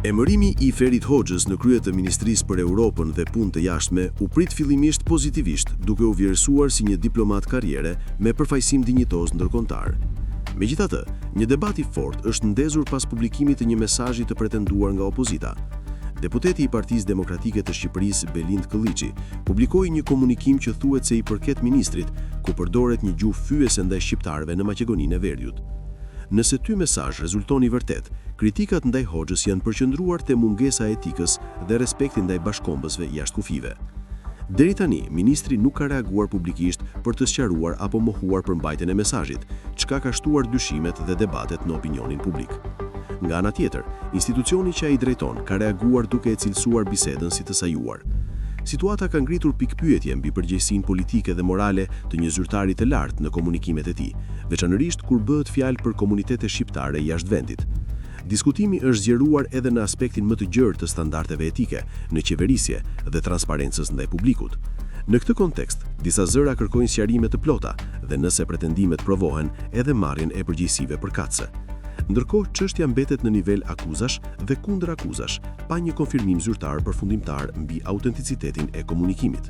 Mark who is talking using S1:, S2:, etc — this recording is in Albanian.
S1: Emërimi i Ferit Hoxhës në krye të Ministrisë për Europën dhe Punë të Jashtme u prit fillimisht pozitivisht, duke u vlerësuar si një diplomat karriere me përfaqësim dinjitoz ndërkombëtar. Megjithatë, një debat i fortë është ndezur pas publikimit të një mesazhi të pretenduar nga opozita. Deputeti i Partisë Demokratike të Shqipërisë, Belind Këlliçi, publikoi një komunikim që thuhet se i përket ministrit, ku përdoret një gjuhë fyese ndaj shqiptarëve në Maqedoninë e Veriut. Nëse ky mesazh rezulton i vërtetë, kritikat ndaj Hoxhës janë përqendruar te mungesa e etikës dhe respekti ndaj bashkëkombësve jashtë kufijve. Deri tani, ministri nuk ka reaguar publikisht për të sqaruar apo mohuar përmbajtjen e mesazhit, çka ka shtuar dyshimet dhe debatet në opinionin publik. Nga ana tjetër, institucioni që ai drejton ka reaguar duke e cilësuar bisedën si të sajuar. Situata ka ngritur pikëpyetje mbi përgjegjësinë politike dhe morale të një zyrtari të lartë në komunikimet e tij, veçanërisht kur bëhet fjalë për komunitete shqiptare jashtë vendit. Diskutimi është zgjeruar edhe në aspektin më të gjerë të standardeve etike në qeverisje dhe transparencës ndaj publikut. Në këtë kontekst, disa zëra kërkojnë sqarime të plota dhe nëse pretendimet provohen, edhe marrjen e përgjegjësive përkatëse. Ndërkohë, çështja mbetet në nivel akuzash dhe kundërakuzash, pa një konfirmim zyrtar përfundimtar mbi autenticitetin e komunikimit.